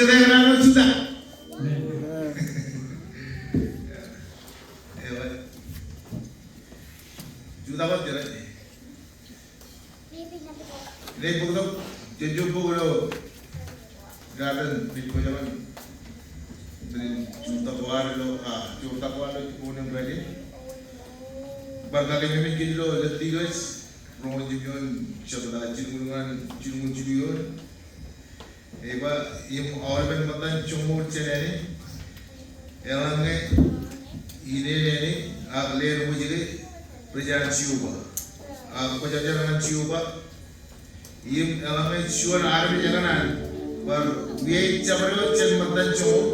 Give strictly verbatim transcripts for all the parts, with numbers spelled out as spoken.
Jutak. Jutak wōt jeḷā. Ij bōktok jān juon bok ilo raar pen ej bōk jān men in jutak ko ad ilo, a, jutak ko ad ilo jibboñōn Friday. Bar kakememej kōj ilo Levitikus roñoul jimjuon, jebta jilñuul ñan jilñuul jilu eoon. Ej ba, im aolepen ṃōttan joñoul jān āne, eḷaññe ineen āne ak leen wōjke rej an Jeova, ak kwōjarjar ñan Jeova, im eḷaññe juon armej ekōṇaan bar wiaik jabdewōt jān ṃōttan joñoul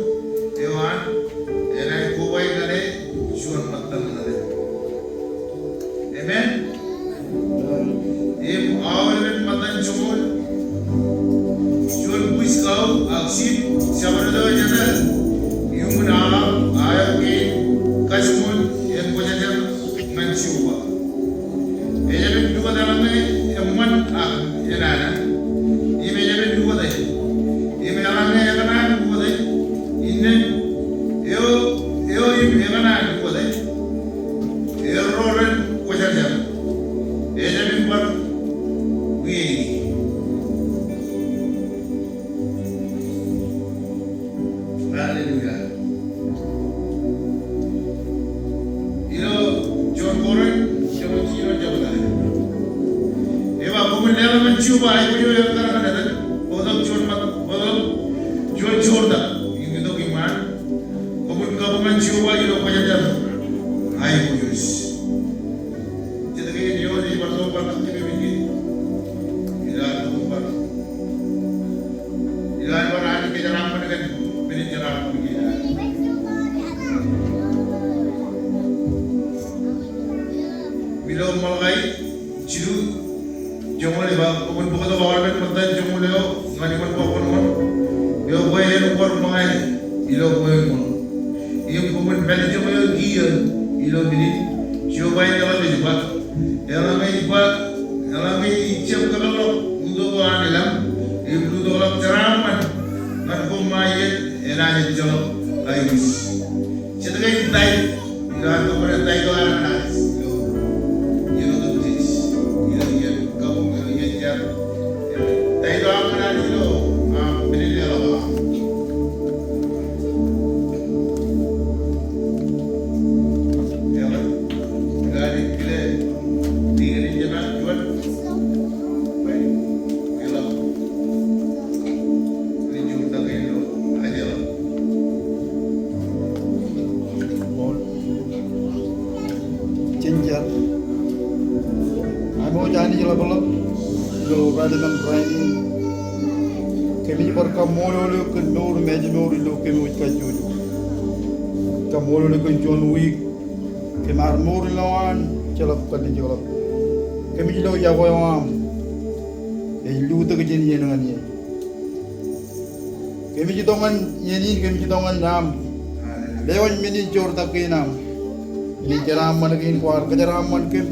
eo an, enaaj kobaik ñan e juon ṃōttan ḷalem. Amen. Im aolepen ṃōttan joñoul, juon bwij kau ak sheep, shepherd eo ej etal iuṃwin aḷap, aeok kein, kajoñoul, en kwōjarjar ñan Jeova. Ejāmin lukot eḷaññe eṃṃan ak enana. Im ejāmin lukot e. Im eḷaññe ekōṇaan lukot e, innām eo, eo im ekōṇaan lukot e, erro ren kwōjarjar. Ejāmin bar wiaiki. Hallelujah. Ilo juon Korint, juon, juon jebta. Ej ba, koṃwin leḷọk ñan Jeova aiboojoj eo ekkar ñan etan, bōktok juon ṃōt, bōktok juon joortak, im itok iṃaan. Koṃwin kabuñ ñan Jeova ilo kwōjarjar aiboojoj. Jet kein eo ej bar tok bar kōṃṃan men in. Ilo an tok bar. Ilo an bar an kōjeraaṃṃan kōn men in jeraaṃṃan kōn. Ilo Malakai jilu joñoul ej ba, koṃwin bōktok aolepen ṃōttan joñoul eo ñan iṃōn bọkbọnbọṇ eo bwe en uwaḷ ṃōñā ilo bwe en ṃōṇō. Im koṃwin pād ijeṃ eo kiiō ilo men in, Jeova ej eḷap ej ba. Eḷaññe ij ba, eḷaññe ij jab kōpeḷḷọk lutōk eo an ilōñ, im lutōkḷọk jeraaṃṃan ñan koṃṃa iien, enaaj ejjeḷọk aiboojoj. Jet kein tithe. Ilo an kōṃṃane tithe eo an Ananias. Ilo iien otemjej. Ilo iien kabuñ, ilo iien jar. Tithe eo an Ananias ilo, a, men in leḷọk. Ilo an kile. Ilo an kile. Jen jar. Aṃ Anij Ḷapḷap, ilo raelepen rainin, kōmij bar kaṃṃoolol eok kōn mour im ājmour ilo kōm wōj kajjojo. Kaṃṃoolol eok kōn juon wiik kōm ar mour ilowaan, ejjeḷọk kallejjeḷọk. Kōmij lo yokwe eo aṃ ej lutōk jān iien ñan iien. Kōmij itok ñan iien in, kōmij itok ñan aṃ lewōj men in joortak kein aṃ. Men in jeraaṃṃan kein kwaar kōjeraaṃṃan kōm.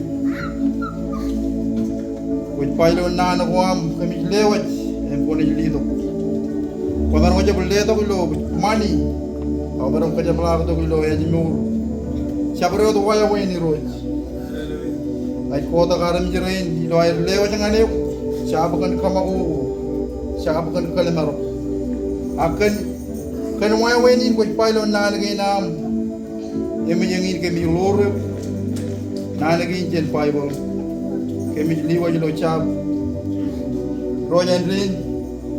Kwōj ba ilo naan ko aṃ kōmij lewōj im kwōnaaj letok. Kwōmaroñ jab letok ilo ṃani. Kwōmaroñ kōjepḷaaktok ilo ājmour jabdewōt wāween Irooj. Ij kotak armej rein ilo aer lewōj ñan eok, jab kōn kōṃakoko, jab kōn kōḷmānḷọk. Ak kōn, kōn wāween in kwōj ba ilo naan kein aṃ. Eṃōj eñin kōmij ḷoor eok naan kein jān Baibōḷ. Kōmij lewōj ilo jab ro jān rein,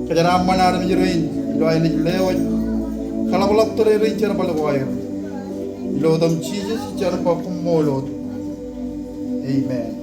kōjeraaṃṃan armej rein ilo aer naaj lewōj kōḷapḷọk tōre rein jerbal ko aer. Ilo etaṃ Jisōs ij jar im ba koṃṃool wōt. Amen.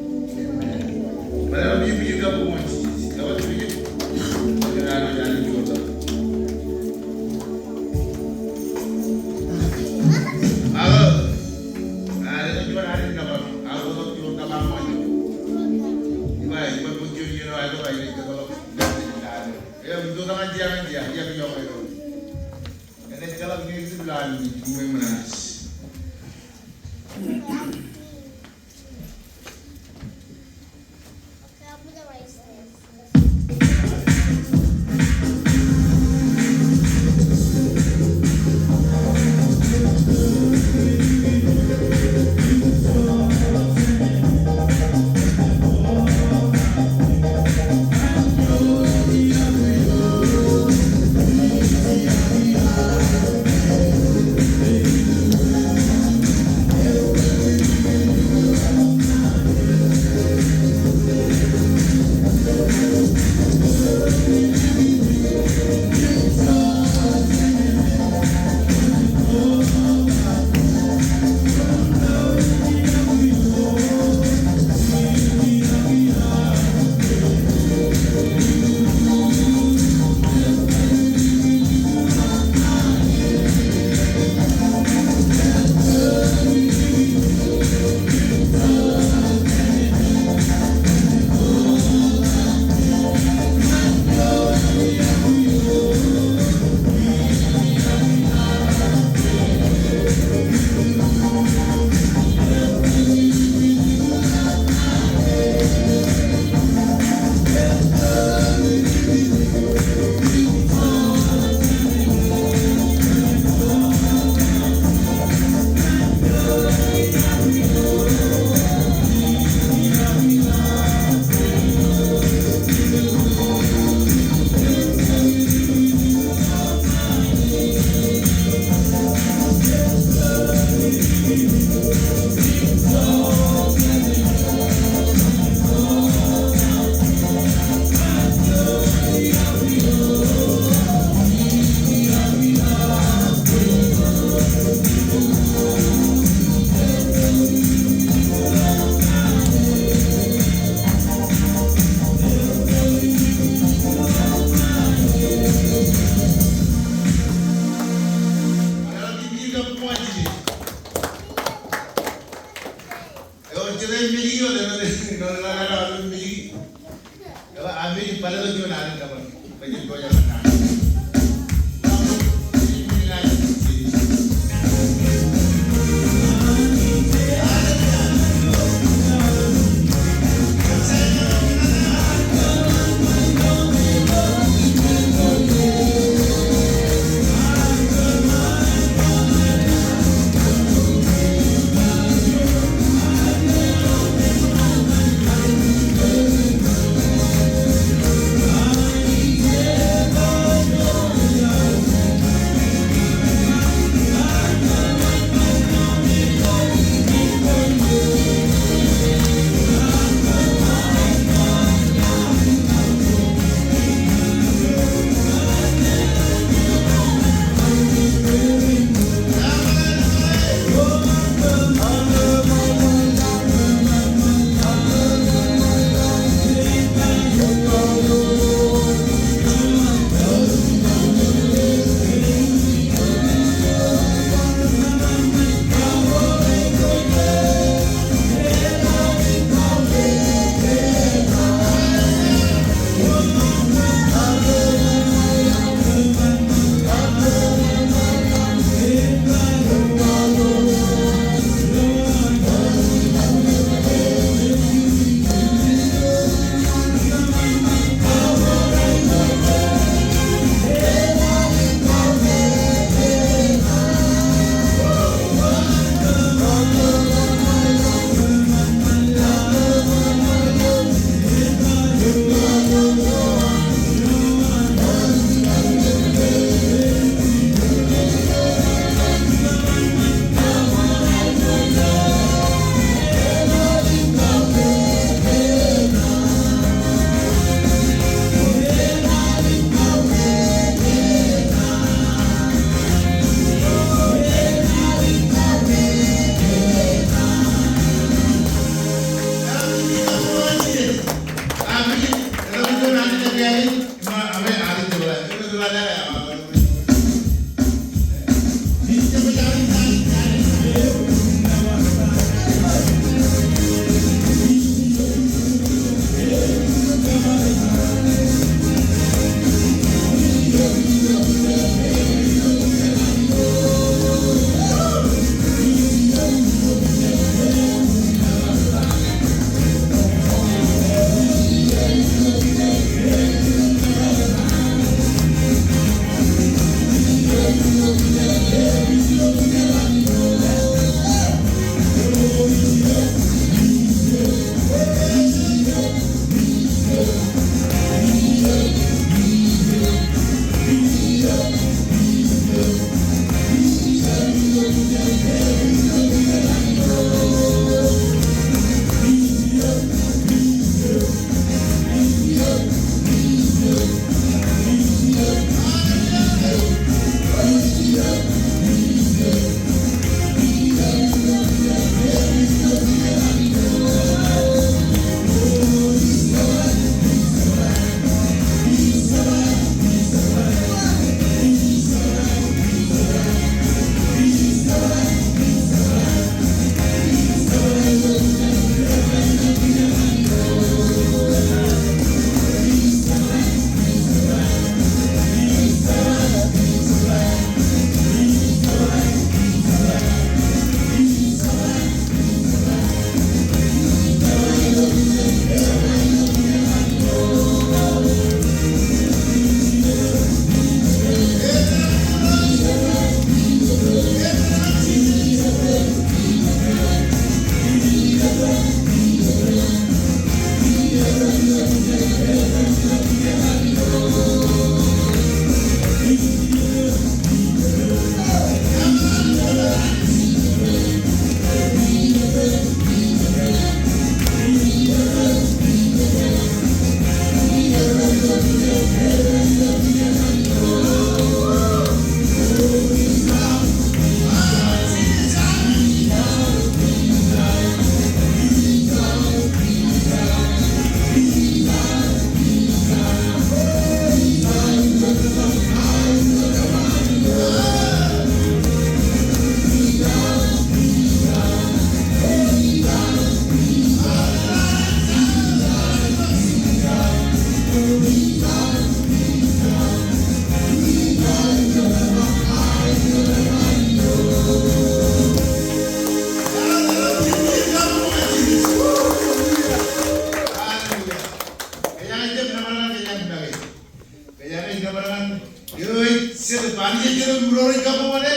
Ej āinwōt nōbar ñan eo ej Jetōb, Anij ej Jetōb im ro rej kabbokbok ñan e,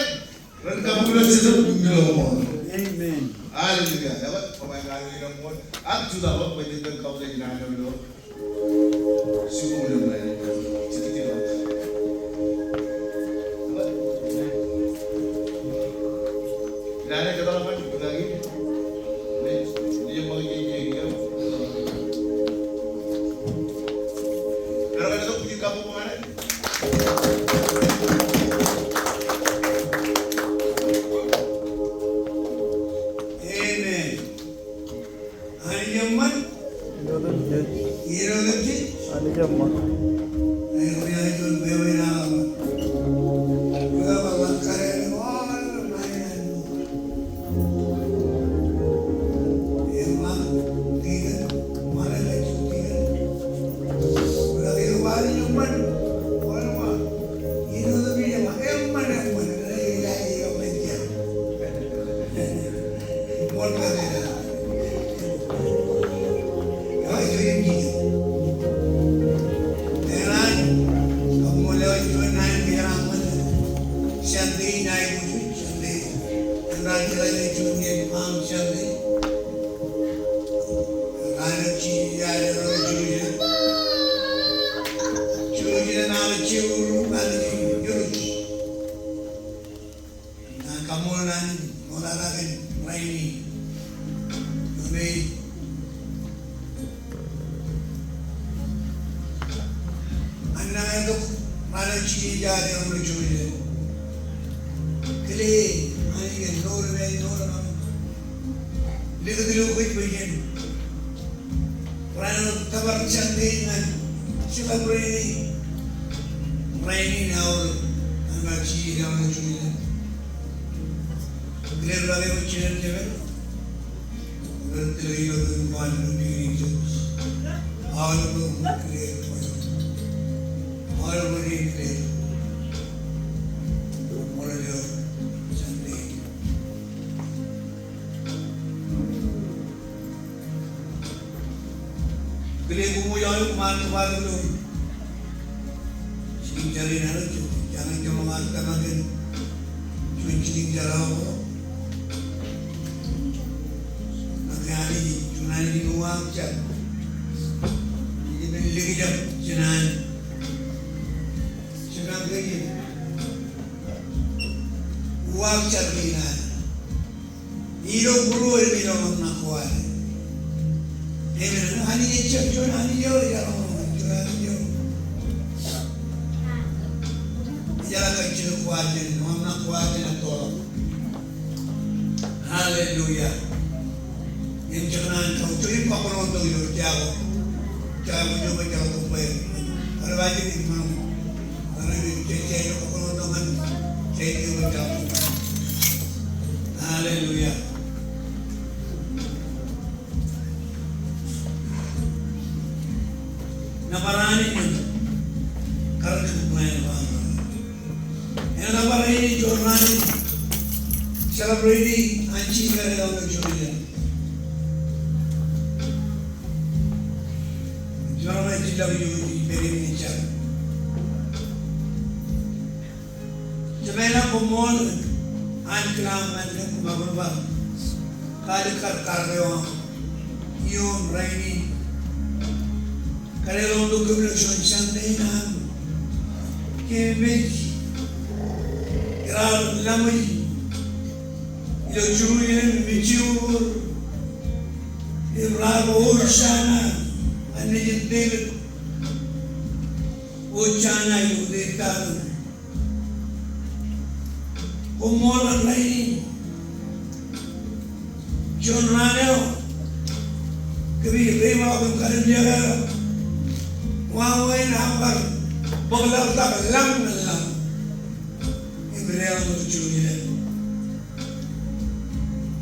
ren kabbokbok ilo Jetōb im ilo ṃool. Amen. Hallelujah. Ewōr, koṃ āinwōt ilo ṃool. Ak jutak bwe jen kautiej naan eo ilo. Amen. Anij eṃṃan. Āinwōt jej. Āinwōt jej. Anij eṃṃan. Ñan kaṃṃoolol Anij, ṃoktata kōn rainin. Eo ej an nañintok raan eo Jisōs ear itok ilo Jerusalem. Kile, Anij kōn mour eo, mour eo. Likūt ilo bwe jen Raan eo tōpar Sunday ñan celebrate rainin aolep an Jisōs eo ej juon. Kile ḷọk eo ej juon jemān. Ren tōl ilo ren bar ilo ren kile. Aolep eo kile. Aolep eo kile. Ṃool eo Sunday. Kile koṃ eo aolep ṃaan kōṃṃan ilo jikin jar in, Anij ej, Anij ej ṃōk ad tōmak kōn juon jikin jar eo. Ak Anij ej juon Anij in uwaak jar. Ej men likjab jān an. Jemān kōj in uwaak jar kein an. Ilo būruō im ilo ṃōk ṇa ko ad. Amen. Anij ej jab juon Anij eo ej jab juon Anij eo. Ejjeḷọk kajjitōk ko ad jān ṃōk ṇa ko ad jān ettoḷọk. Hallelujah. Im jekōṇaan kau jokwe im kakwōn tok ilo jako. Jako jokwe jako bwe. Bar ba jekwe im ṃōṇōṇō. Bar ba jekwe jako bwe. Hallelujah. Nōbar Anij ñan karōk in ṃae ba. Enaaj bar ej juon raan in celebrate an Jisōs eo ej juon. Juon raan in celebrate eo ej juon. Jemān, koṃṃool an kilañ ñan kōm, koṃ bar kalikkar kar eo aṃ ioon rainin. Kar eo ḷọk kōm ilo juon Sunday in an kōmij raar laṃōj ilo Jerusalem im ej jibūr im raar ba Hosanna ñan Nejin Devid. Hosanna ilo utiej tata. Koṃṃool ñan rainin. Juon raan eo kōmij reiṃaḷọk im kalimjeke ḷọk wāween aṃ kar bōk laḷtak lañ ñan laḷ im deḷọñ ilo Jerusalem.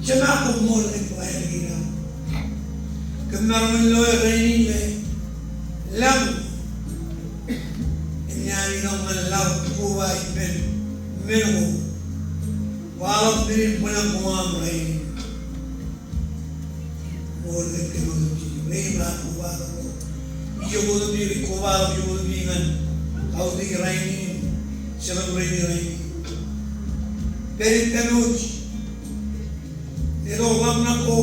Jema, koṃṃool ñan ṃae kein aṃ. Kōm maroñ in loe rainin ilo lañ im ñan itok ñan laḷ koba ippān men ko. Kwaḷọk men in bōlen ko aṃ rainin. Ṃool ñan kōm otemjej, rainin bar kobaḷọk. Ijoko otemjej, kobaḷọk ijoko otemjej ñan Aolep rainin, celebrate rainin. Pād ippān wōj. Letok ḷōmṇak ko,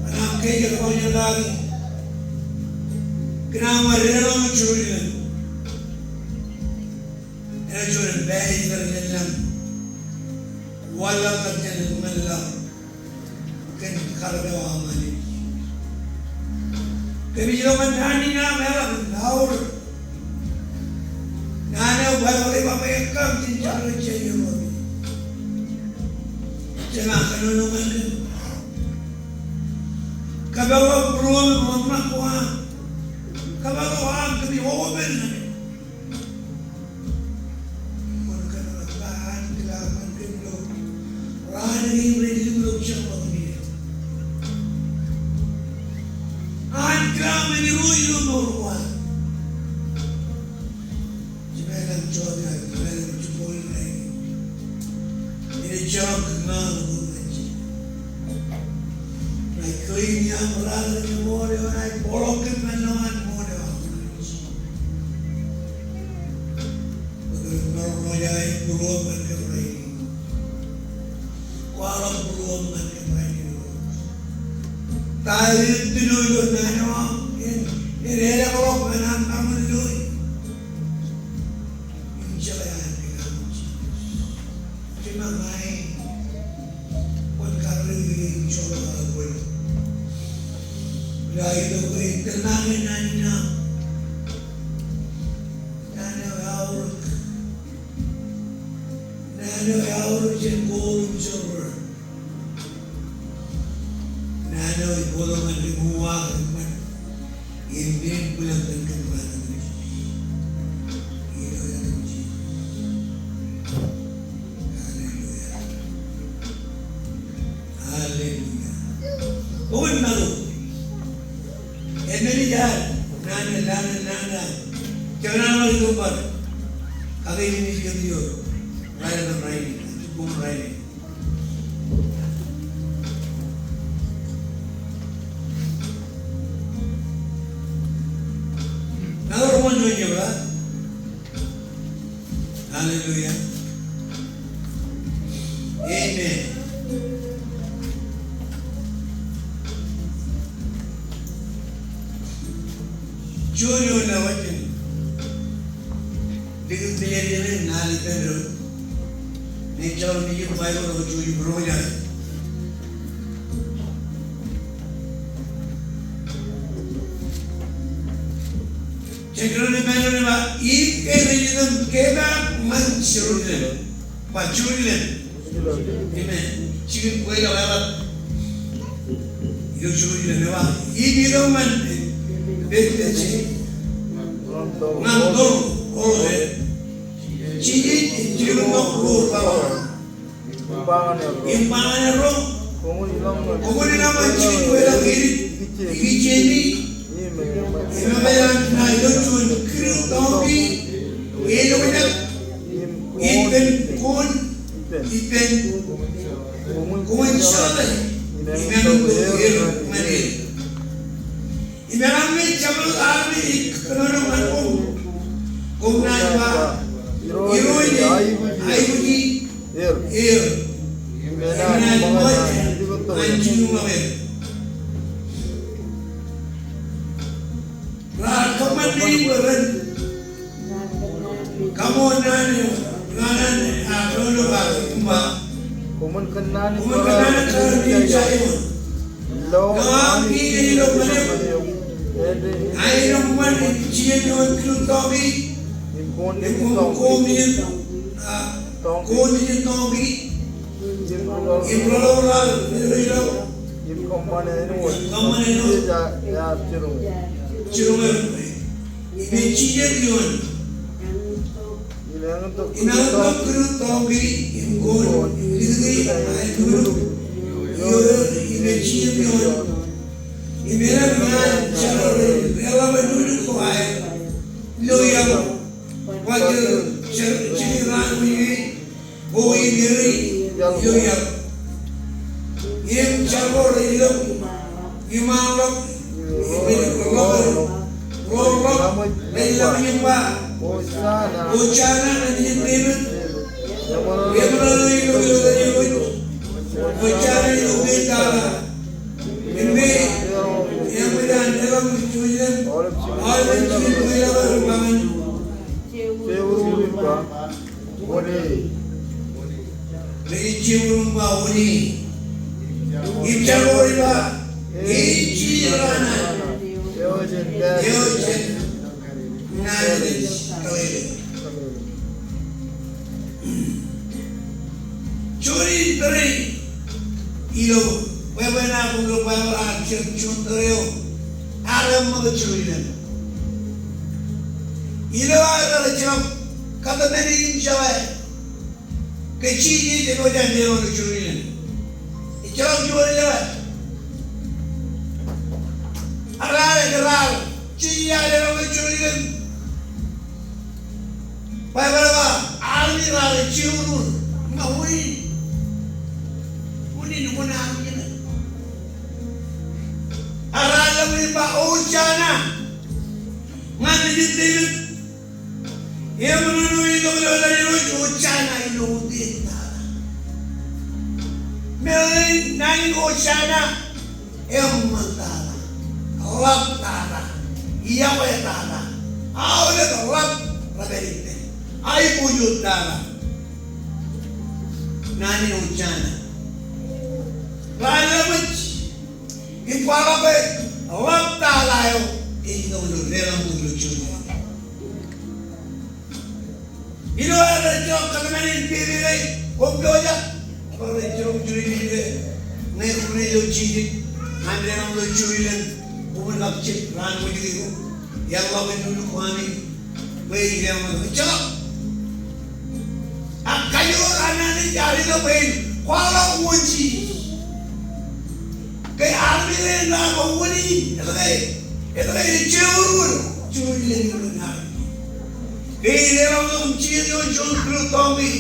an aṃ kōj kōn jeḷā kōn aṃ bar deḷọñ Jerusalem. Āinwōt juon pād ippān lañ. Waḷọk kōn jen ṃōn laḷ. Kōn karōk eo aṃ Anij. Kōmij itok ñan naan in aṃ eḷap im aorōk. Naan eo Baibōḷ ej ba bwe ekkaṃ jen jeḷā ijin eo. Jema kōnono ñan kōm. Kapeḷḷọk būruōm im ḷōmṇak ko aṃ. Kapeḷḷọk aṃ kōmij open ñan e. Kwōn kōnono bwe an kōm ilo raan in rej lukkuun jeḷā kōm. An kōm ilo mour ko aṃ. Jemān jota, jemān jibboñ rainin. Ej jeḷā kōm ñan Jisōs. Ij claim aṃ raan in mour eo, ij bōkḷọk kōm ñan mour eo. Bwe kwōn maroñ ej būruōm ñan kōm rainin. Kwaḷọk būruōm ñan kōm rainin. Ta ej tōl ilo naan eo aṃ, en, en leḷọk ñan aṃ maroñ in loe. Im jeḷā an kōm Jisōs. Jema ṃae. Kwōn karreoik im joḷọk aō bōd. Ilo aō bōd ej tōl ñan naan in aṃ. Naan eo eaorōk. Naan eo eaorōk jān gold im silver. Naan eo ej bōktok ñan kōm uwaak im ṃan. Im men bwilōñ kōn kōm raan in. Ilo etan Jisōs. Hallelujah. Hallelujah. Bwe kwōn maroñ. Eṃṃan ijin, naan, naan, naan, naan. Jekōṇaan ḷọk ilo bar. Kake in ij kōn ijo. Rainin, rainin. Jibboñ rainin. Naan ro ṃōn juon jebta. Hallelujah. Amen. Juon eo ilo wōt in. Likūt meḷeḷe in naan ippān doon. Ij jeḷā ilo Baibōḷ eo juon eo ro ilo. Jen kōnono ilo naan eo ej ba, im ke rej itok kepaak ñan Jerusalem. Ba Jerusalem. Amen. Jikin bwe ilo eḷap. Ilo Jerusalem ej ba, im itok ñan Betpage. Ñan toḷ ḷọk. Jisōs ej jilkintok ruo ḷọk. Im ba ñan erro, koṃwin ilọk ñan jikin kweilọk edik ikijjien in. Im eṃṃan an ilo juon kidu tọọki eo ejjab im kōn koon ippān. Koṃwin jeḷā im āinwōt er ñan er. Im eḷaññe jabdewōt armej ej kōnono ñan koṃ, koṃ naaj ba, Irooj ej aikuji er. Im enaaj ṃōkaj ñan jilkintok er. Raar kōṃṃan men in bwe ren kaṃool naan eo, naan eo, a, kōnono ba, im ba. Koṃwin kōnnaan, koṃwin kōnnaan kōnnaan in Zaion. Ilo, ilo aṃ kiiō ilo ṃōn eok. Āinwōt ṃōn in jilkintok kidu tọọki. Im koon, im koon, koon in, a, koon in tọọki. Im ḷoḷoḷḷaḷ ilo, ilo. Im kōṃṃan āinwōt. Im kōṃṃan āinwōt. Jiroñ. Jiroñ eok. Im ej jijet ioon. Im āinwōt kidu tọọki im koon im likūti aer nuknuk ioer im ej jijet ioon. Im elōñ ñan jerbal eo rej ḷap nuknuk ko aer lo iaḷ. Baj eo jar, jikin raan eo ej Ko im eri ilo iaḷ. Im jerbal eo rej ilọk iṃaanḷọk im rej ḷọk, ḷọk, ḷọk, rej ḷọk im ba, Ojana. Ojana ñan Nejin Devid. Eṃōṇōṇō ilo kōnono in Irooj. Ojana ilo ukein tata. Im ke eṃōj an deḷọñ ilo juon ilōñ. Aolep eo ej jilkinḷọk ilo ṃōñā. Ej jilkinḷọk ilo ṃōñā. Im jar ko ej ba, Kein Jisōs raan an. Eo jen Nazaret kōḷḷe. Juon in tōre ilo bwebwenato ilo Baibōḷ ear jar juon tōre eo ear eṃṃakūt Jerusalem. Ilo aer ejjeḷọk kōtmāne im jeḷā ke Jisōs ej wōj an leḷọk ilo Jerusalem. Ejjeḷọk juon eo ear, ear, ear, Jisōs ear leḷọk ilo Jerusalem. Baibōḷ ej ba armej raar jewōr, ṃōk unin. Unin, unin armej ṇe. Ear leḷọk im ba Ojana ñan Nejin Devid. Eṃōṇōṇō ilo kōnono in Irooj, Ojana ilo ukein tata. Meḷeḷe in naan in Ojana, eṃṃan tata, ḷap tata, iọkwe tata, aolep ḷap rej pād ippān, aiboojoj tata. Naan in Ojana. Raar leḷọk im kwaḷọk ke ḷap tata eo ej itok ilo leḷọk ilo Jerusalem. Ilo aer ejjeḷọk kōtmāne in pepe, koṃ pojak, bwe rej jilkinḷọk Jerusalem. Ñe rej ilo Jisōs, ñan leḷọk ilo Jerusalem, koṃwin kab jet raan wōjke ko, eḷap in lukkuun ami bwe in leḷọk ilo Jerusalem. Ak kajoor an Anij ear itok bwe en kwaḷọk wōt Jisōs. Ke armej ṇe ear ba unin, etke, etke ej jewōr wōt Jerusalem ilo naan. Ke ej leḷọk im jijet ioon juon kūr tọñki.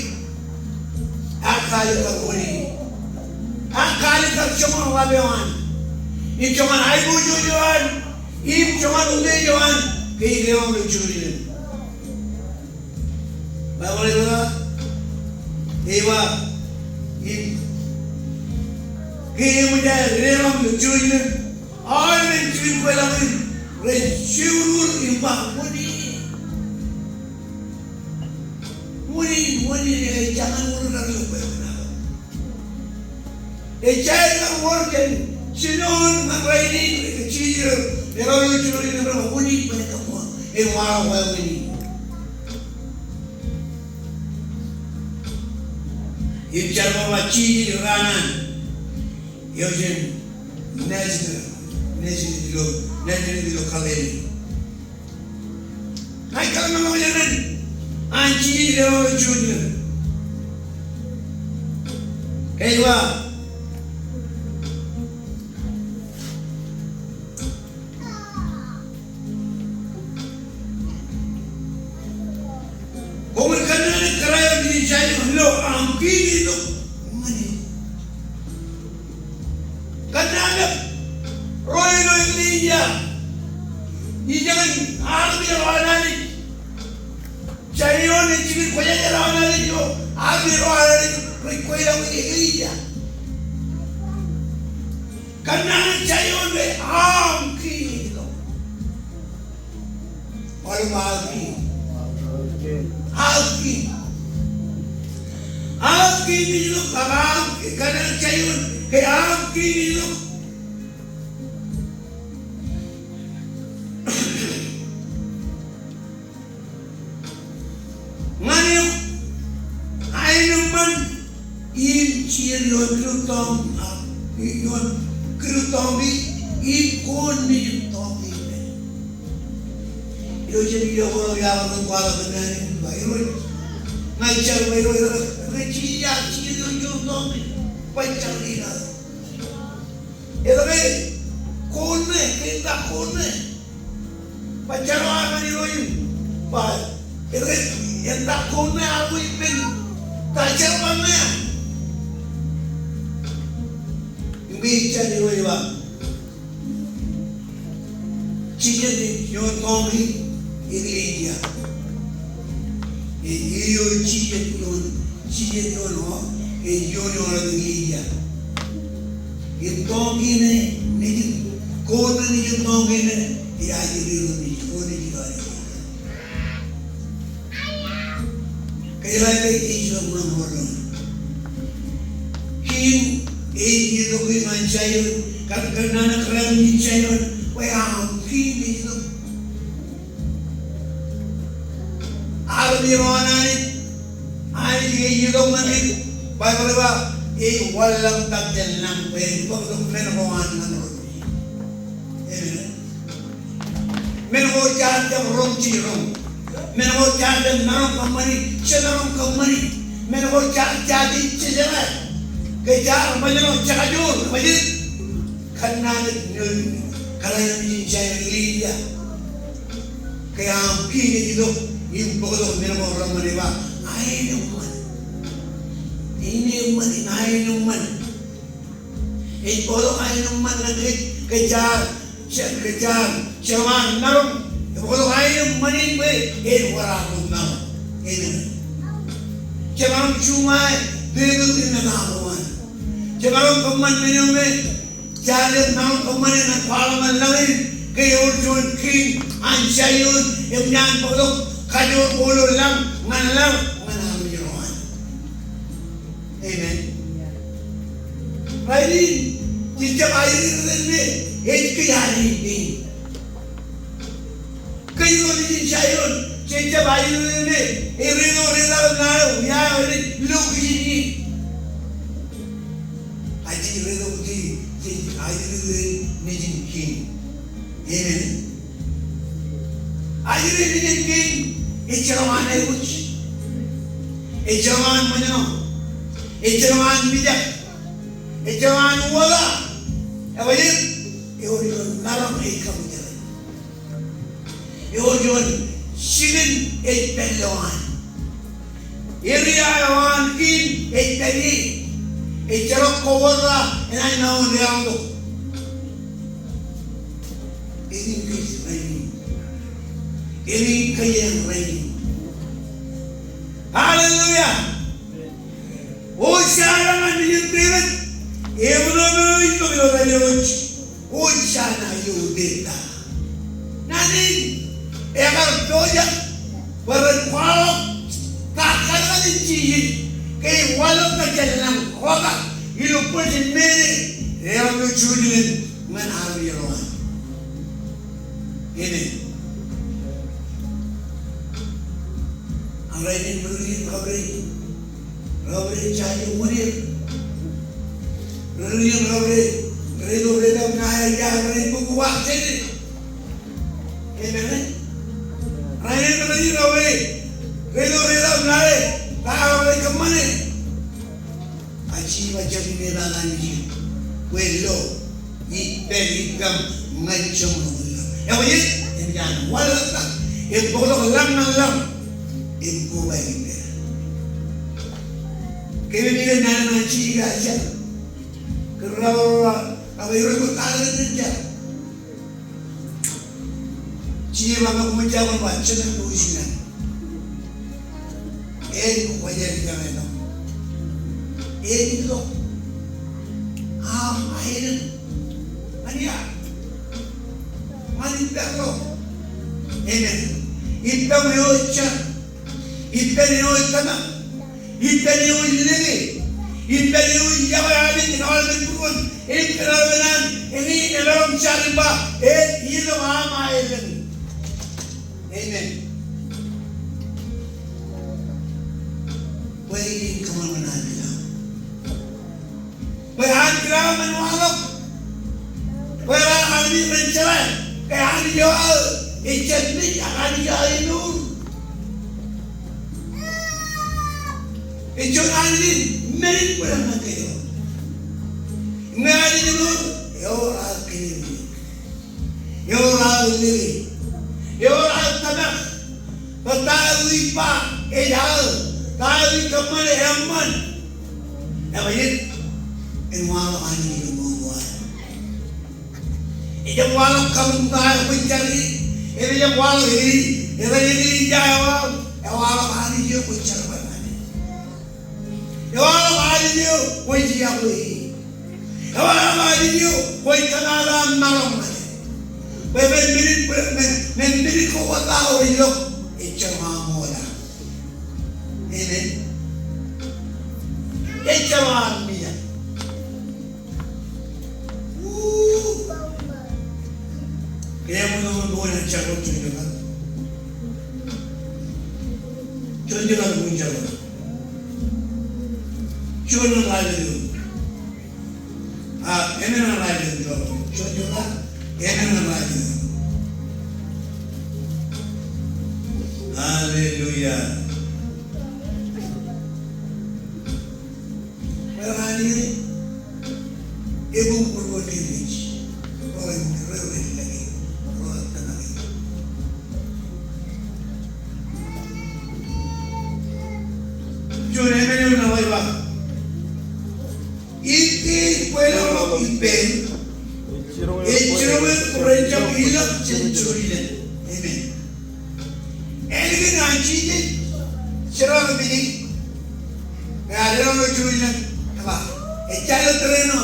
Ak kaalikkar unin. Ak kaalikkar joñan ḷap eo an. Im joñan aiboojoj eo an. Im joñan utiej eo an. Ke ej leḷọk ilo Jerusalem. Baibōḷ ej ba, ej ba, im ke eṃōj an leḷọk ilo Jerusalem, aolep men jikin kweilọk in rej jewōr im ba, unin. Unin, unin, ej jañin wōr kar ilo kweilọk in. Ej jañin kar wōr kōn jinoin ñan rainin, ej jijet, ej leḷọk ilo Jerusalem, ej ba unin bwe en kōṃṃan, en waḷọk wāween in. Im jar ko ej ba Jisōs raan an, eo jen Nazaret, Nazaret ilo, Nazaret ilo Galili. Ña ij kōḷmānḷọkjeṇ an Jisōs ilo Jerusalem. Ej ba, koṃwin kōnnaan kōrā eo nejin Jairos ilo aṃ kiiñ ej itok ñan eok. Kōnnaan eo, ro ilo eklejia, ijeṇ armej ro an Anij. Jairos ej jikin kwōjarjar eo an Anij eo, armej ro an Anij rej kweilọk eklejia. Kōnnaan Jairos ke aṃ kiiñ ej itok. Aolep aṃ kiiñ. Aṃ kiiñ. Aṃ kiiñ ej itok, aṃ kiiñ, kōnnaan Jairos ke aṃ kiiñ ej itok. Ñan eok aenōṃṃan im jijet ioon kūr tọñki, ioon kūr tọñki im koon nejin tọñki. Ilo jet ijo ko iaḷ eo kwaḷọk kōn naan in ba Irooj, ña ij jar bwe Irooj, etke Jisōs ear jijet ioon kūr tọñki? Bwe jar ilo Etke koon ṇe, ke etan koon ṇe? Ba jar eo an Irooj in. Ba etke etan koon ṇe, ear ba ippān ta jar ba ṇe. Im ke ej jar Irooj ba, jijet ioon tọñki eklejia. Ej ioon jijet ioon, jijet ioon, o, ej ioon ioon Ilaija. Im donkey ṇe, nejin, koon ṇe nejin donkey ṇe, ej aje ri ro nejin, koon nejin aje ri ro. Kōjeañ ej itok ñan ro doon. King ej itok ñan Zion, kar, kar nana kar ñan Zion, bwe aṃ king ej itok. Armej ro an Anij, Anij ej itok ñan kōj, Baibōḷ ej ba, ej wanlaḷtak jān lañ bwe en bōktok men ko an ñan ro. Amen. Men ko jaar jab roñ jej roñ. Men ko jaar jab maroñ kōṃṃani, jemaroñ kōṃṃani. Men ko jaar jab jej jeḷā. Ke jaar ṃōjṇọ jekajoor, ṃōjṇọ. Kōnnaan eo, kōnnaan eo in Ilaija. Ke aṃ king ej itok im bōktok men ko reṃṃan ej ba, aenōṃṃan. Aenōṃṃan, aenōṃṃan. Ej bōktok aenōṃṃan ñan kōj, ke jaar, ke jaar, jemaroñ maroñ. Ej bōktok aenōṃṃan in bwe en wōr aṃ maroñ. Amen. Jemaroñ juṃae, bwe en wōr aṃ maroñ. Jemaroñ kōṃṃan men eo me jaar jab maroñ kōṃṃane ñan kwaḷọk ñan lañ in, ke ewōr juon king an Zion, im enaaj bōktok kajoor ko ilo lañ ñan laḷ ñan armej ro an. Amen. Rainin, jej jab ajri ri tōl me, ej kōj ajri ri tōl. Kōj ro nejin Zion, jej jab ajri ri tōl me, ej reto retak im nana eo, ia eo ej lo kōj in ie. Ajri ri tōl, jej, jej ajri ri tōl nejin king. Amen. Ajri nejin king, ejjeḷọk an aikuj. Ejjeḷọk an ṃōjṇọ. Ejjeḷọk an mijak. Ejjeḷọk an wōta. Ebajeet, ewōr juon maroñ ej kautiej. Ewōr juon jikin ej pād ilowaan. Area eo an king ej pād ie. Ejjeḷọk kowōta enaaj mour deḷọñtok. Eñin kōj rainin. Eñin kōj rainin. Hallelujah. Hosanna ñan Nejin Devid. Eṃōṇōṇō ilo etan Irooj. Hosanna ilo etan. Naan in, ekar pojak bwe ren kwaḷọk kakkar in Jisōs ke wanlaḷtak jān lañ kōtak ilo bōjjāān men eo ear juon ilo juon ñan armej ro an. Amen. Ak rainin ri-read ro rej, ro rej jaje wūnin. Ri-read ro rej, rej reto retak im nana eo, rej bōk uwaak jān e. Amen. Rainin ri-read ro rej, reto retak im nana eo, ta eo rej kōṃṃane. Ak ij ba jān ijin etan Anij, bwe lo, ij pād ippaṃ ñan jeṃḷọkin laḷ. Ebajeet, enaaj wanlaḷtak, im bōktok lañ ñan lañ, im koba ippaṃ. Kōmij nana ñan Jisōs ilo jar. Kōrā ro, ak ro rej kōttar ilo jar. Jisōs ej ba ñan koṃwin jab bar ba, jemān ṃōj in an. Ej kwōj jar ilo jar eo. Ej itok. Aṃ aelōñ. Ñan ia? Ñan ippān ro. Amen. Ippān eo ej jar. Ippān eo ej tōmak. Ippān eo ej lōke. Ippān eo ej yokwe aelōñ, ej aelōñ būruon. Im kōn aelōñ an, eñin emaroñ jar im ba, ej itok aṃ aelōñ. Amen. Bwe en kōṃṃan an kōn aṃ. Bwe an kōn aṃ en waḷọk. Bwe raar armej ren jeḷā ke Anij eo aō ej jab mej, ak Anij eo aō emour. Ej juon Anij in men in bwilōñ ñan kōj. Ñe Anij emour, ewōr aō kōn e. Ewōr aō lōke. Ewōr aō tōmak. Bwe ta eo ij ba ej aō, ta eo ij kōṃṃane eṃṃan. Ebajeet, en waḷọk Anij ilo mour eo aō. Ejjab waḷọk kabuñ ta eo kwōj jar ie. Ejjab waḷọk e, ej jar ie, ej jar ie. Ewaḷọk Anij eo kwōj jerbal ñan e. Ewaḷọk Anij eo kwōj iọkwe e. Ewaḷọk Anij eo kwōj kōmaat an maroñ ñan e. Bwe men, men, men, men, men ko wōt aō ilo ejjeḷọk aṃ ṃool. Amen. Ejjeḷọk aṃ mijak. Woo. Ke eṃōj ḷọk ilo juon jar ḷọk, juon jar ḷọk. Juon jar ḷọk, juon jar ḷọk. Juon jar ḷọk. A, emān ḷọk, juon jar ḷọk. Juon jar ḷọk. Emān ḷọk. Hallelujah. Bwe raan in, ebuñ būruon ke ej, ro rej, ro rej lōke, ro rej tōmak e. Juon emān eo ṇa ḷe ej ba, im ke ej kweilọk ḷọk ippān, ej jiroñ eok bwe ren jab ilọk jān Jerusalem. Amen. Ālikin an Jisōs jerkakpeje, ñe ear deḷọñ ilo Jerusalem, eba, ejja ilo tōre ṇe,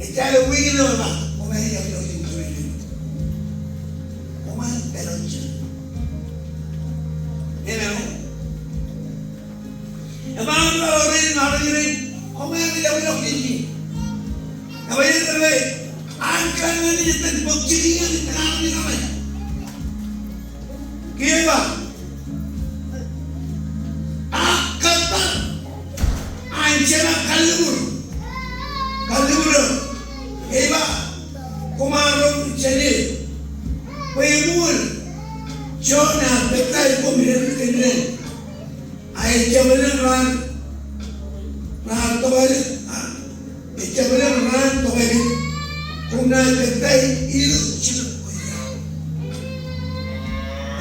ejja ilo wiik ṇe, eba, koṃ ālikin an Jerusalem. Koṃ ālikin an Jerusalem. Amen. Eba, an ro rein, an ro rein, koṃ ālikin an Jerusalem. Eba, ej, ej, an kōn ñe ej itōn bōk jikin ñan itōn an ro rein. Kiiō ej ba, ak kōttar an Jema kalliṃur, kalliṃur eo, ej ba, koṃ ar roñ jān e, bwe eṃool juon ear peptaij koṃ kōn ren. A ejjab elōñ raan, raan tokālik, a, ejjab elōñ raan tokālik, koṃ naaj peptaij ilo jilōk ko ia.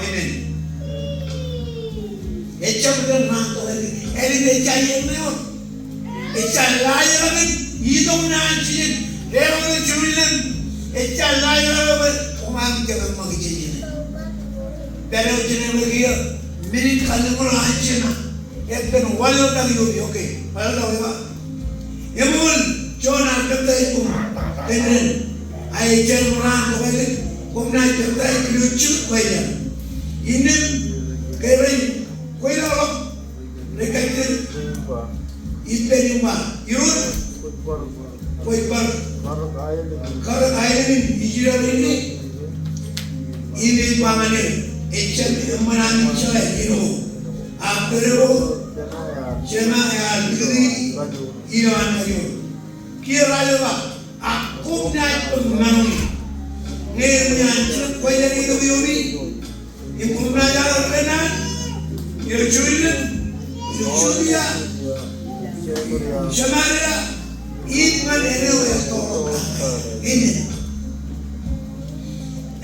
Amen. Ejjab elōñ raan tokālik, ālikin ejja iien ṇe wōt. Ejja laajrak in itok naan jijet, deḷọñ ilo Jerusalem, ejja laajrak bwe koṃ aṃ kōṃṃan ṃōk jān iien ṇe. Pād eo jenaaj ṃōk kiiō, minit kalliṃur an Jema. Etan wanlaḷtak iomi, okay. Wanlaḷtak eo ej ba, eṃool juon ear peptaij koṃ kōn ren. A ejjab elōñ raan tokālik, koṃ naaj peptaij ilo jilōk ko ia. Innām ke ren kweilọk ḷọk, rej kajjitōk ippān im ba, Irooj, kwōj bar karōk aelōñ in Israel inne. Im ej ba ñan er, ejjab eṃṃan ami jeḷā ilo, ak pād eo Jema ear likūti ilo an kajoor. Kiiō rej ba, ak koṃ naaj bōk maroñ e. Ñe eṃōj an jilōk ko ia itok iomi, im koṃ naaj ar ḷōṇāān ilo Jerusalem, ilo Judia, im Samaria, im ñan āne eo ettoḷọk kake. Amen.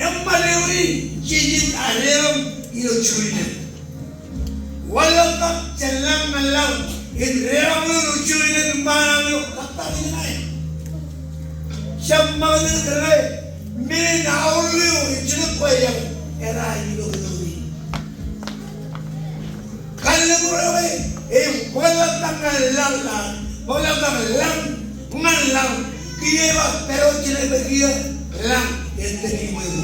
Eṃṃan eo in Jisōs ear deḷọñ ilo Jerusalem. Wanlaḷtak jān lañ ñan lañ, im deḷọñ ilo Jerusalem im ba ñan eo, kōttar in ṇe. Jab ṃakūtkūt kōn e, men in aorōk eo ej jilōk ko ia, ear itok iomi. Kalliṃur eo e, ej bōkḷọk lañ ñan lañ, bōkḷọk lañ ñan lañ, kiiō ej ba pād eo jenaaj ṃōk kiiō, lañ etan iṃweo.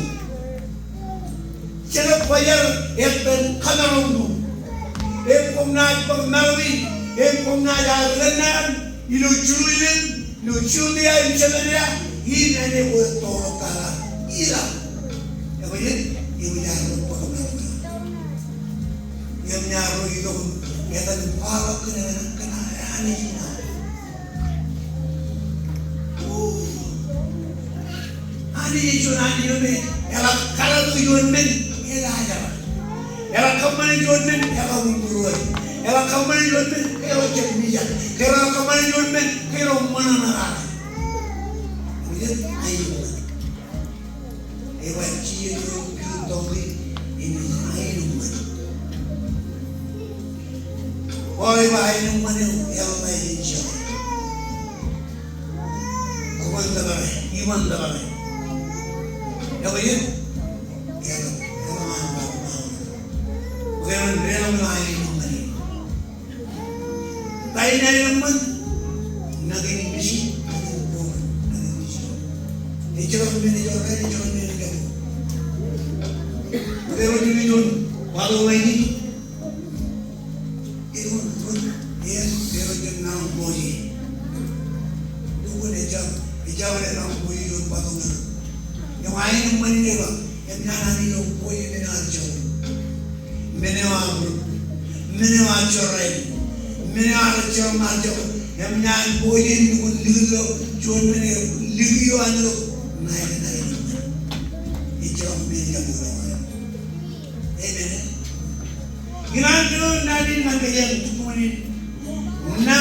Jilōk ko ia etan kōmaroñ eo. Im koṃ naaj bōk maroñ in, im koṃ naaj ar ḷōṇāān ilo Jerusalem, ilo Judia im Samaria, im āne ko ettoḷọk kake. Ila. Ekwe jen, eṃōj aō bōk maroñ in. Eṃōj aō itok, etan kwaḷọk kōn, kōn Anij in aō. Anij ej juon Anij eo me eḷak kōḷḷā juon men, eḷak kōṃṃane juon men, eḷak uñbūruō. Eḷak kōṃṃane juon men, eḷak jab mijak. Eḷak kōṃṃane juon men, eḷak ṃōṇōṇō. Ej juon Anij eo. Ej ba Jisōs eo ej donkey, im ej aenōṃṃan. Paul ej ba aenōṃṃan eo eḷḷā ej jeḷā. Kwōn tōpare, iban tōpare. Eo ej, eo, eo, Bwe ren deḷọñ ilo aenōṃṃan in. Ta in aenōṃṃan? Nañin Miji, nañin Bowman, nañin Miji. Ejjeḷọk men ejjeḷọk, ejjeḷọk men ejjeḷọk. Bwe ren juon, juon, baaḷo ṇa in. Eoon, eoon, eoon, eoon, eoon, bwe ejjeḷọk, ejjeḷọk, ejjeḷọk bwe ejjeḷọk. Eo aenōṃṃan in ej ba, im naan Anij eo bwe ej men eo ear jọpḷọk. Men eo ear, men eo ear jorrāān, men eo ear jọpḷọk, ear jọpḷọk. Im naan bwe ej lukkuun likūt ilo juon men eo, likūt eo an ilo ṇae, ṇae. Ejjeḷọk men ejjeḷọk. Amen. Ikōṇaan kōnono naan in ñan kōj, tūkkuun in, ṇa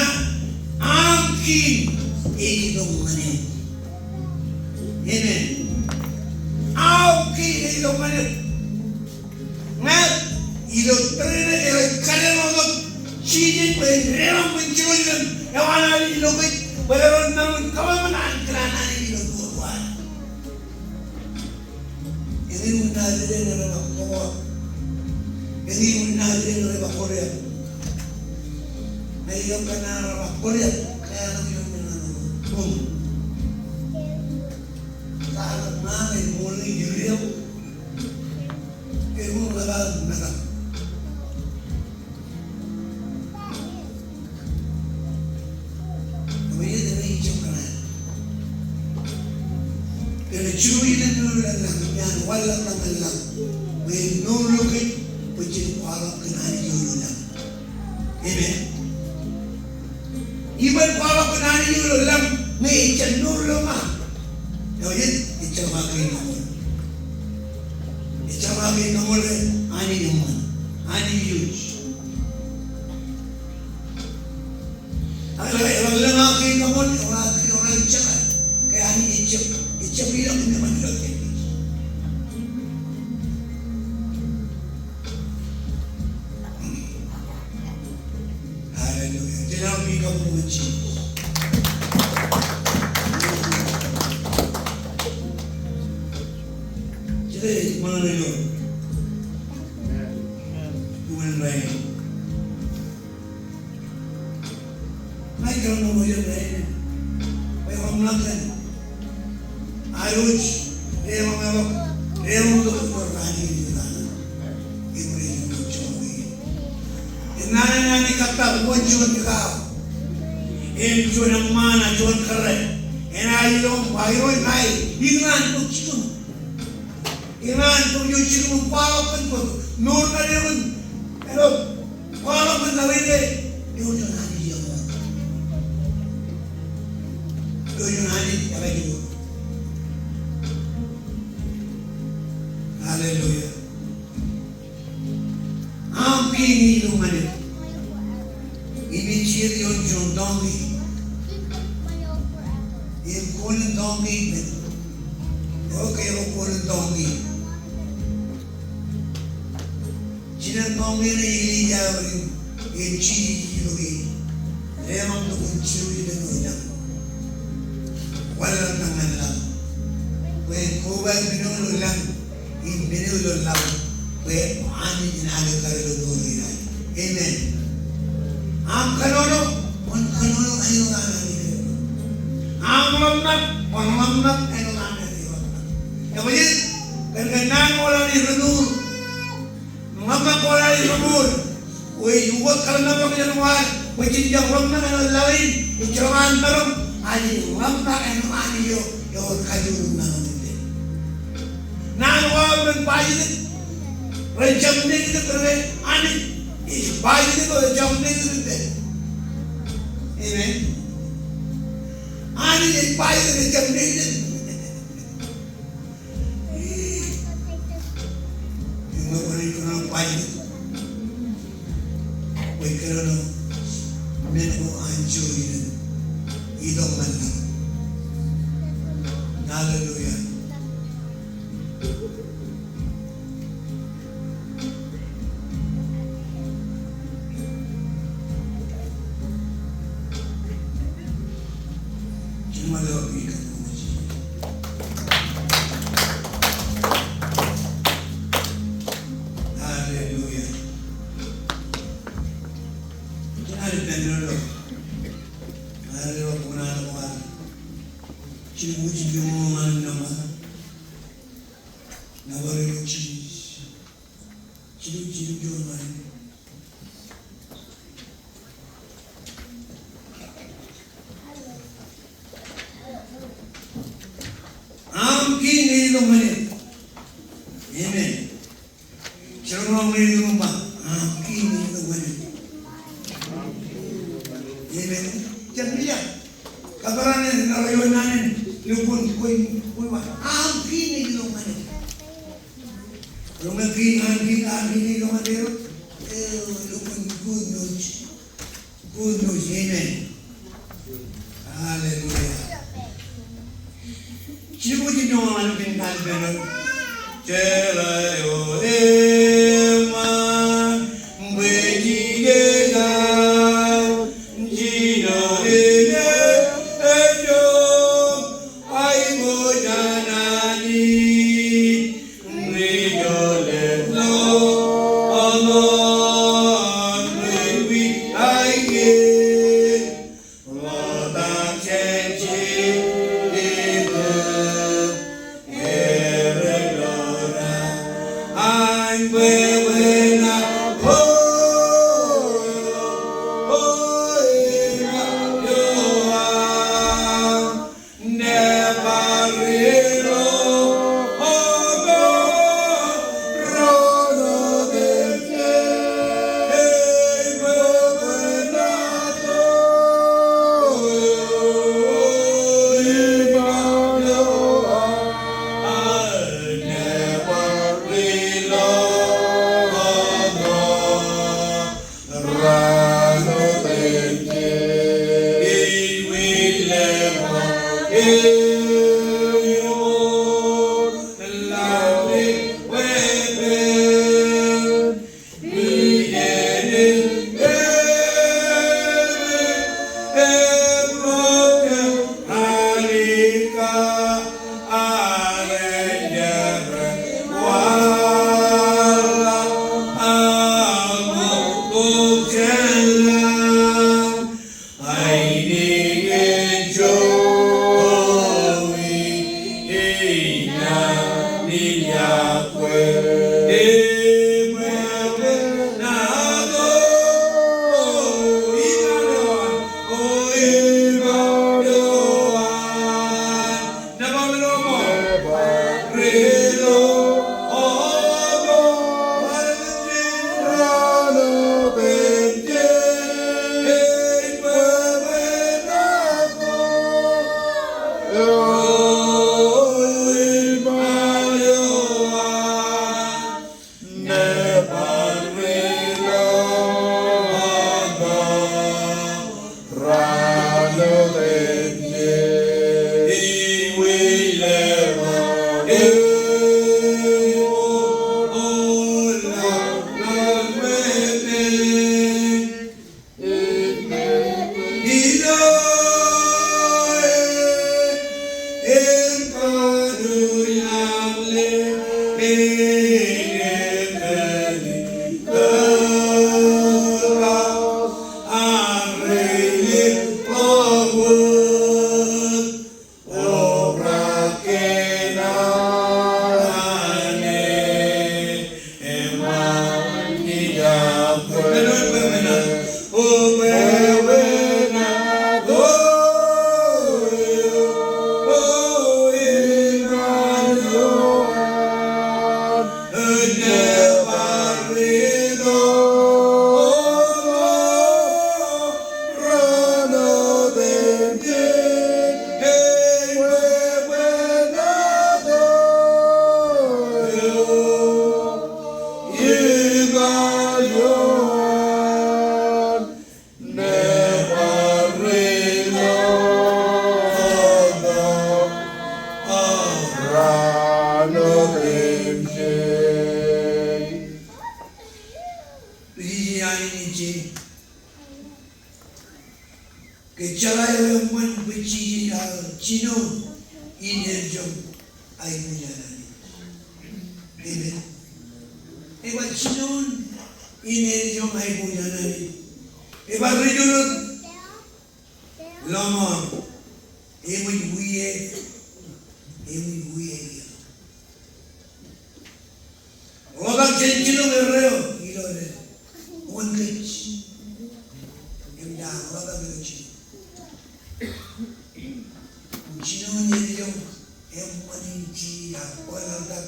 aṃ kiiñ ej itok ñan eok. Amen. Aṃ kiiñ ej itok ñan eok. Ñe ilo tōre in ej kadeḷọñtok Jisōs bwe en deḷọñ bwe en jiljilimjuon eo an Anij ilo kōj bwe ren maroñ in kōṃanṃan an kōṇaan Anij ilo tōre in. Eñin wōt naan eo rej ba kōkwa. Eñin wōt naan eo rej ba kōriak. Ñe eo kōn an rej ba kōriak, ñe an rej ba kōriak. Boom. Sa rej ba ñe ṃool eo ej ri eo. Eñin wōt naan eo rej ba. Kōmij ej ejjab kōṇaan. Kōn jilu ilo mour eo lañ, iaan wanlañ ñan lañ. Bwe en mour ilo kōj, bwe jen kwaḷọk kōn Anij eo ilo lañ. Amen. Iban kwaḷọk kōn Anij eo ilo lañ, ñe ejjab mour ilo ṃaan. Eo ej, ejjeḷọk kein kaṃṃool. Ejjeḷọk kein kaṃṃool ke Anij eṃṃan. Anij ej. Ak eḷaññe, eḷaññe kein kaṃṃool, eḷaññe, eḷaññe ejjeḷọk, ke Anij ejjab, ejjab ilọk im eṃṃan ilọk. Hallelujah. Jen aikuj kabuñ ñan Jisōs. Jen ṃōṇōṇō ilo uwin rainin. Ṇa ij kōṇaan ṃōṇōṇō ilo rainin bwe ḷōmṇak kōn ad wōj deḷọñḷọk, deḷọñḷọk ilo raan in ilo raan in. Im rej wōj joñan. Im naan in Anij kōttar wōn juon kōkaaḷ im juon eṃṃaan, juon kōrā. Enaaj ilọk im ba, Irooj, ṇa ij ikōṇaan bōk jikūṃ. Ikōṇaan bōk ilo jikūṃ im kwaḷọk kōn bwe mour ṇe eoon, āinwōt kwaḷọk kōn laḷ in ke eo juon Anij eo. Eo juon Anij eo. Hallelujah. Aṃ kiiñ ej itok ñan eok. Im ej jijet ioon juon donkey. Im koon in donkey eo, eo ke eo koon in donkey. Jinen donkey ṇe ej ilja eo im, im Jisōs ej itok e. Deḷọñtok im jilu ippān ilo lañ. Wanlañ ñan lañ. Bwe en kobaik men eo ilo lañ. Im men eo ilo laḷ, bwe Anij en alikkar ilo mour in. Amen. Aṃ kōnono, kwōn kōnono āinwōt an Anij ej ḷōmṇak. Aṃ ḷōmṇak, kwōn ḷōmṇak āinwōt an Anij ej ḷōmṇak. Ebajeet, kōn ke naan ko an Anij rej mour. Ḷōmṇak ko an Anij rej mour. Bwe ej ukōt kōḷmānḷọkjeṇ ko ad, bwe jen jab ḷōmṇak āinwōt laḷ in, ejjeḷọk an maroñ, Anij ḷōmṇak āinwōt Anij eo, ewōr kajoor im maroñ in iten. Naan ko aṃ ren bajjek, ren jab nekdek, ren Anij ej bajjek eo ejjab nekdek iten. Amen. Anij ej bajjek eo ejjab nekdek. Im ñe kwōnaaj kōṇaan bajjek, kwōj kōṇaan men ko an Jisōs ej itok ñan lañ. Hallelujah. Hallelujah. Jen ilo, ilo kōṇaan ko ad jilkintok ñan nōṃba. Nōṃba eo Jisōs. Jilu, jilu, jilu, ṃaan. Aṃ kiiñ ej itok ñan eok. Amen. Jen ḷōmṇak ñan eok ilo nōṃba. Aṃ kiiñ ej itok ñan eok. Amen. Jen ḷōmṇak. Kōperan eo, eo naan in lukkuun kwe, kwe wa. Aṃ kiiñ ej itok ñan eok. Ḷōmṇak kiiñ, aṃ kiiñ, aṃ kiiñ ej itok ñan eok. Eo, lukkuun good news. Good news, amen. Hallelujah. Jibukwi jino ḷọk ilo kōn kalpen eo. Jeḷā eo eṃṃan bwe Jisōs ear jino eñin ejjo aiboojoj Anij. Ke jeḷā eo eṃṃan bwe Jisōs ear jino in ejjeḷọk aiboojoj an Anij. Amen. Ej ba jinoin in ejjeḷọk aiboojoj an Anij. Ej bar ri-jurut lọmọọr. Eṃōj wiia, eṃōj wiia. Ḷotak jān jilōñ erreo ilo ren. Wōn kōj? Im da ḷotak ilo jilōñ. Jinoin eddoin eṃṃan in Jisōs ak bōkḷọk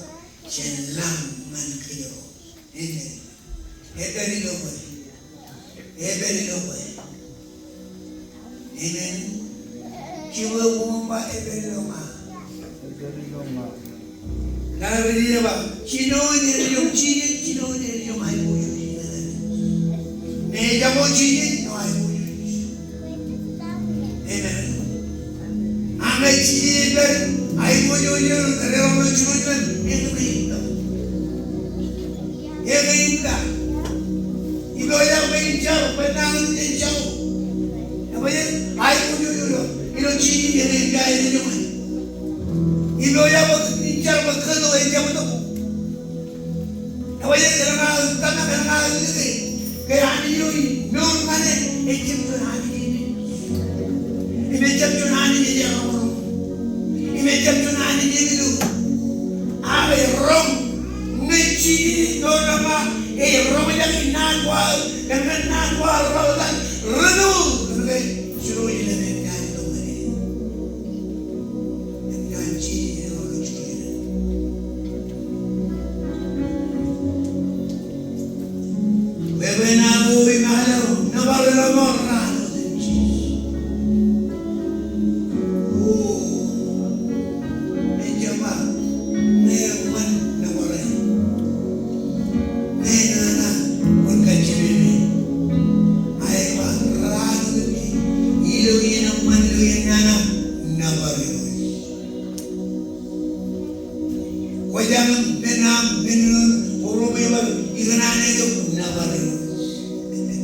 jān lañ ñan kōjro. Amen. Epād ilo bwe. Epād ilo bwe. Amen. Kiiō koṃ ba epād ilo ña. Epād ilo ña. Ña rej ba, jinoin eddoin Jisōs, jinoin eddoin aiboojoj. Ñe ejako Jisōs, ejjab aiboojoj. Amen. Ak ñe Jisōs ej pād, aiboojoj eo, erom ilo Jerusalem, eñin im ta. Eñin im ta. Ilo ejjab ñe in jar, bwe nañinmej in jar. Ebwe, aiboojoj eo, ilo Jisōs eñin im ta, eñin im ta. Ilo ejjab in jar, bwe kōto ejjab tok. Ebwe, elōñ aō tōmak, elōñ aō lōke. Ke Anij eo ij mour ñan e, ejjab juon Anij eo. Im ejjab juon Anij eo ej roñroñ. Im ejjab juon Anij eo ej ilo. Ak ej roñ. Ñe Jisōs ej mour ilo ṃōñā, ej roñjake naan ko aō, kōn naan ko aō ro etan, ri-mour, kōn ke Jerusalem ej naan ilo ñan e. Kwōj aṃ men aṃ men eo, ko ro me bar ikōṇaan eok nōbar eo. Amen.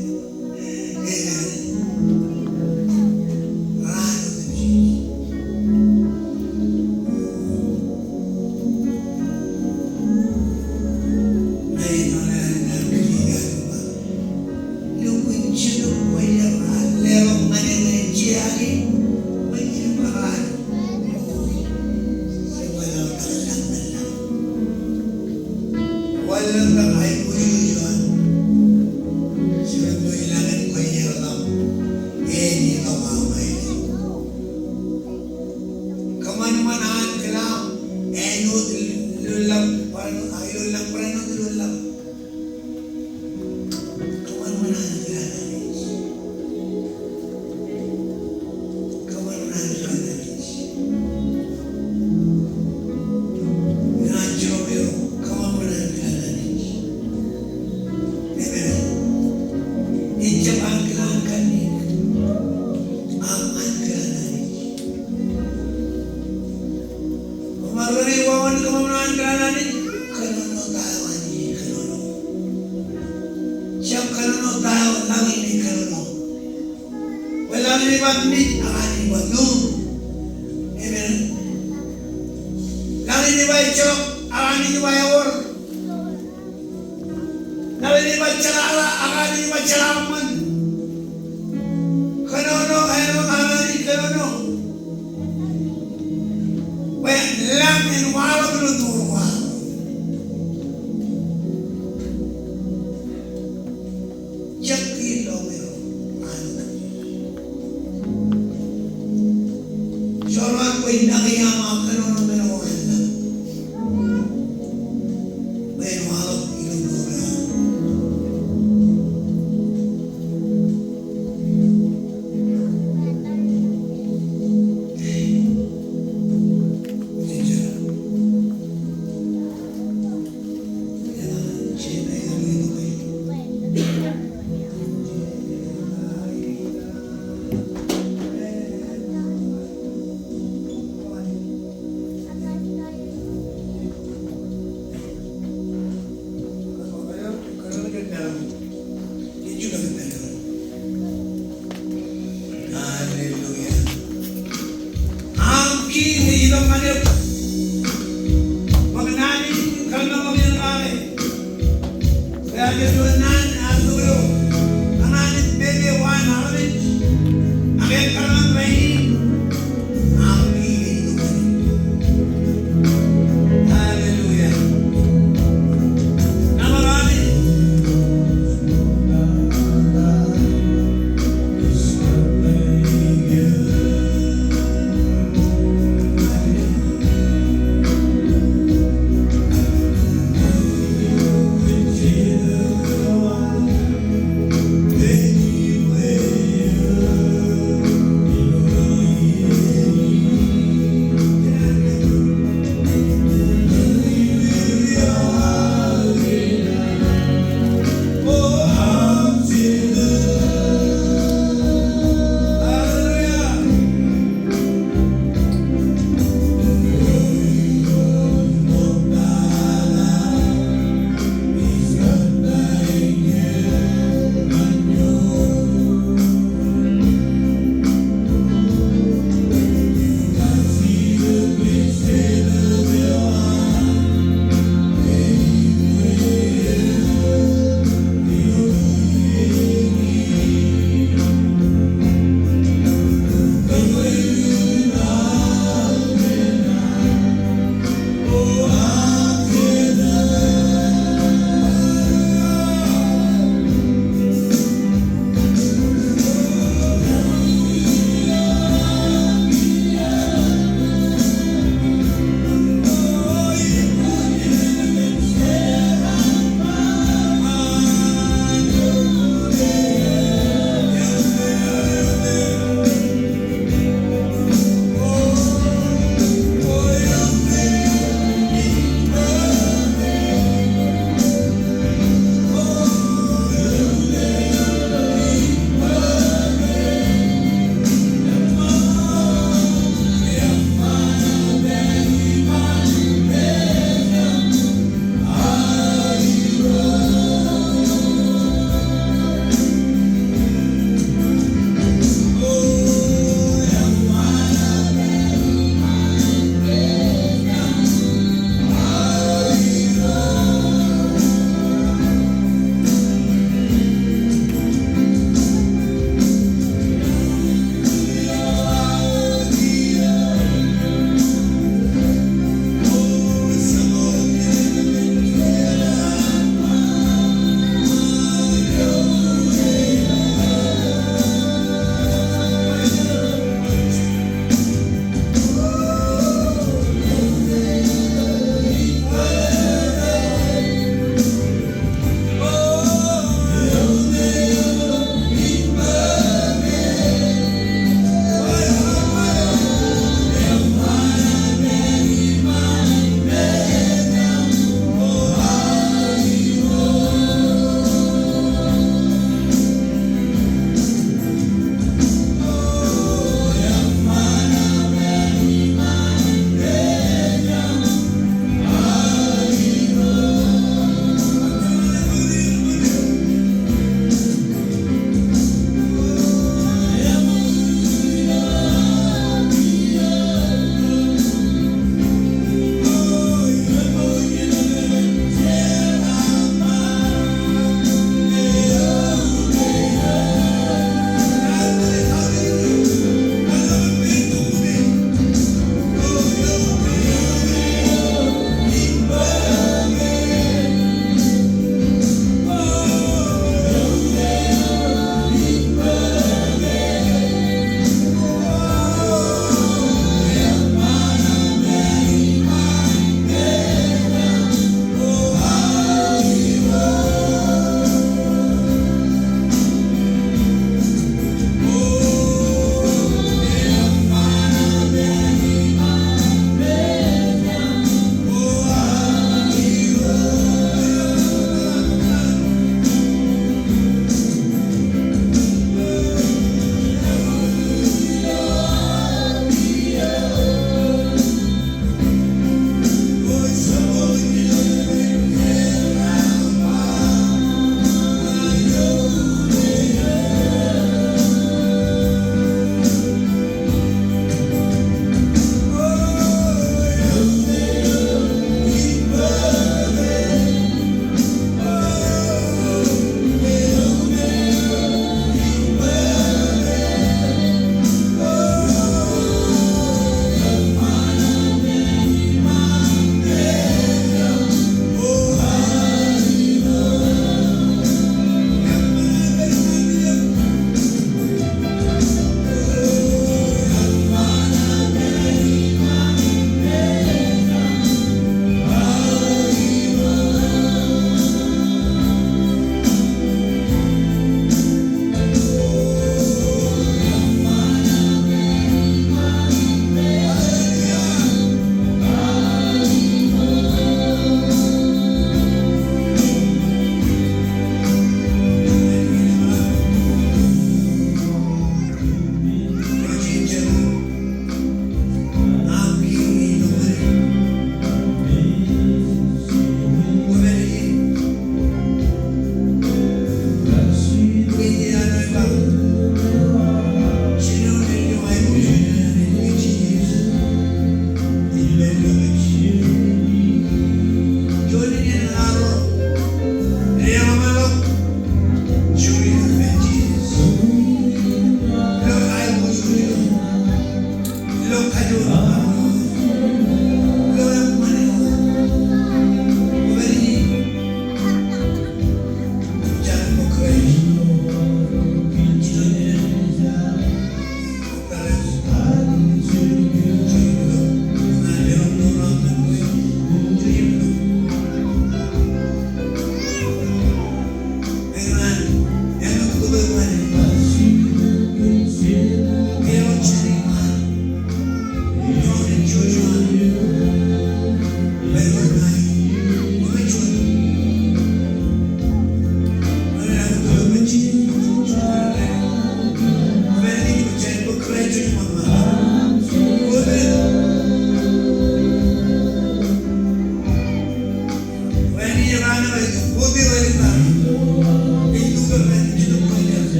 Raan otemjej. Amen. Nukun jino kwōj bar leḷọk ñan e, ñan e, jeake kwōj bar leḷọk. Kōṃanṃan ankilaan āinwōt ilo lañ, ilo lañ, ilo lañ. Kōṃanṃan ankilaan Anij. Kōṃanṃan ankilaan Anij. Ilo an jiroñ eo, kōṃanṃan ankilaan Anij. Amen. Ejjab ankilaan kanniōk. Ak ankilaan Anij. Kōṃṃan, kōṃṃan ankilaan Anij. Kōnono ta eo Anij ej kōnono. Jab kōnono ta eo lañ in ej kōnono. Bwe lañ in ej ba mej, ak Anij ej ba mour. Amen. Lañ in ej ba ejjeḷọk, ak Anij ej ba ewōr. Lañ in ej ba jeḷāḷọk, ak Anij ej ba jeḷāḷọkṃan. Kōnono, āinwōt an Anij kōnono. Bwe lañ en waḷọk ilo mour ko aṃ. Jab kiil ḷọk eo an. Joḷọk bwe nañi aṃ kōnono men ko an lañ. Bwe en waḷọk ilo mour eo aṃ. Hallelujah. Aṃ kiiō ilo ñan eok. Bwe kōn Anij kallim̧ur eo ñan e. Bwe ej juon naan ear tok ilo. Kōn Anij meñe wan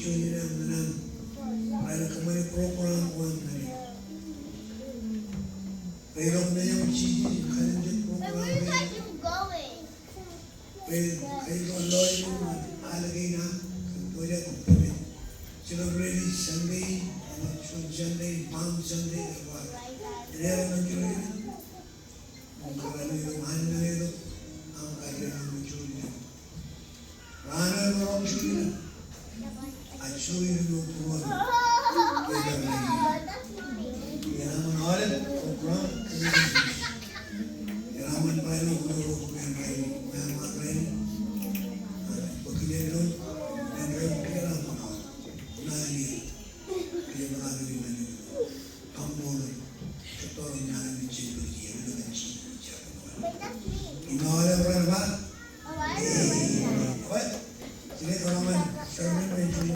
Ilo men am, bar kōṃṃani program ko an ñan eok. Ilo men am, ij kalimjek program ko an. Ej kain eo ilo ilo ṃaan alen kein aṃ, kōn pojak in pād. Celebrate Sunday, juon Sunday, Palm Sunday, ej ba, ej ba ñan juon eo, im kōrā ilo ṃaan eo, im kōrā ilo ṃaan eo. Raan eo emaroñ juon eo. Ak juon eo emaroñ juon eo. Emaroñ aolep program. Emaroñ ba ilo ṃaan eo, emaroñ ba ilo ṃaan eo. Bōk kiiō ilo ṃaan eo, emaroñ aolep. Ṃaan eo. Emaroñ aolep. Kaṃṃoolol. Kōttar ṃaan eo jen bōk kiiō ilo ṃaan eo. Im aolep ren ba.